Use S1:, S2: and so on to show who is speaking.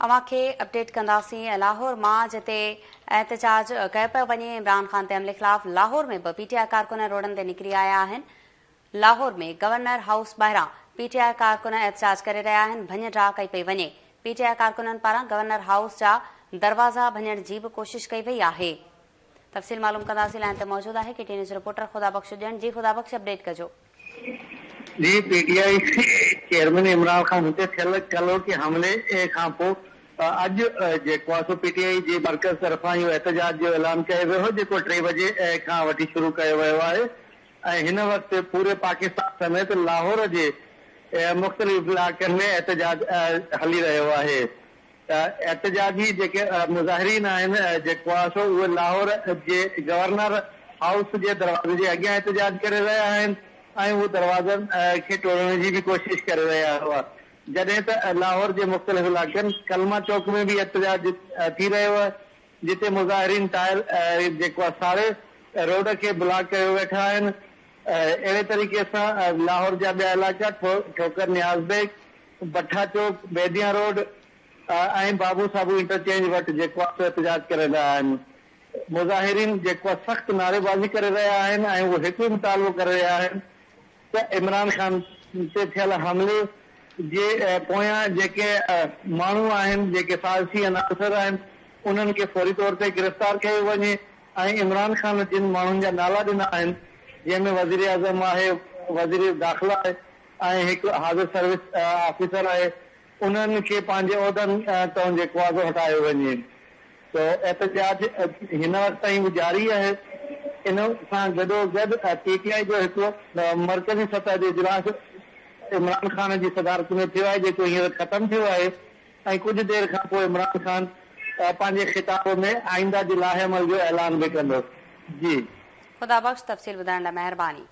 S1: اوهان کي اپڊيٽ ڪنداسين لاهور مان جتي احتجاج ڪيو پيو وڃي عمران خان تي حملي خلاف لاهور ۾ به پي ٽي آء ڪارڪن روڊن تي نڪري آيا آهن لاهور ۾ گورنر هائوس ٻاهران پي ٽي آء ڪارڪن احتجاج ڪري رهيا آهن ڀڃ ڊاهه ڪئي پئي وڃي پي ٽي آء ڪارڪنن پاران گورنر هائوس جا دروازا ڀڃڻ جي به ڪوشش ڪئي وئي آهي تفصيل معلوم ڪنداسين لائين تي موجود آهي ڪي ٽي نيوز رپورٽر خدا بخش ڄڻ جي خدا بخش اپڊيٽ ڪجو.
S2: جي P T I chairman Imran Khan تي ٿيل ڪلهوڪي حملي کانپوء اڄ جيڪو آهي سو پي ٽي آء جي مرڪز طرفان اهو احتجاج جو اعلان ڪيو ويو هو جيڪو ٽي بجي کان وٺي شروع ڪيو ويو آهي ۽ هن وقت پوري پاڪستان سميت لاهور جي مختلف علائقن ۾ احتجاج هلي رهيو آهي. احتجاجي جيڪي مظاهرين آهن جيڪو آهي سو اهي لاهور جي گورنر هائوس جي دروازي جي اڳيان احتجاج ڪري رهيا آهن ۽ هو دروازن کي ٽوڙڻ جي به ڪوشش ڪري رهيا هئا جڏهن ته لاهور جي مختلف علائقن ڪلما چوڪ ۾ به احتجاج ٿي رهيو آهي جتي مظاهرين ٽائر جيڪو آهي ساڙي روڊ کي بلاڪ ڪيو ويٺا آهن اهڙي طريقي سان لاهور جا ٻيا علائقا ٺوڪر نياز بيگ بٺا چوڪ، بيديان روڊ ۽ بابو صابو انٽرچينج وٽ جيڪو آهي سو احتجاج ڪري رهيا آهن. مظاهرين جيڪو آهي سخت نعريبازي ڪري رهيا آهن ۽ اهو هڪ ئي مطالبو ڪري رهيا آهن ته عمران خان تي ٿيل حملي جي پويان جيڪي ماڻهو آهن، جيڪي سازشي عناصر آهن، انهن کي فوري طور تي گرفتار ڪيو وڃي ۽ عمران خان جن ماڻهن جا نالا ڏنا آهن، جنهن ۾ وزيراعظم آهي، وزير داخلا آهي، ۽ هڪ حاضر سروس آفيسر آهي انهن کي پنهنجي عهدن تان جيڪو آهي سو هٽايو وڃي سو احتجاج هن وقت تائين به جاري آهي ان سان گڏو گڏ پي ٽي آء جو هڪ مرڪزي سطح جو اجلاس عمران خان جي صدارت ۾ ٿيو آهي جيڪو هينئر ختم ٿيو آهي ۽ ڪجهه دير کان پوء عمران خان پنهنجي خطاب ۾ آئنده جي لائحه عمل جو اعلان به ڪندو جي.
S1: خدا بخش تفصيل ٻڌائڻ لاء مهرباني.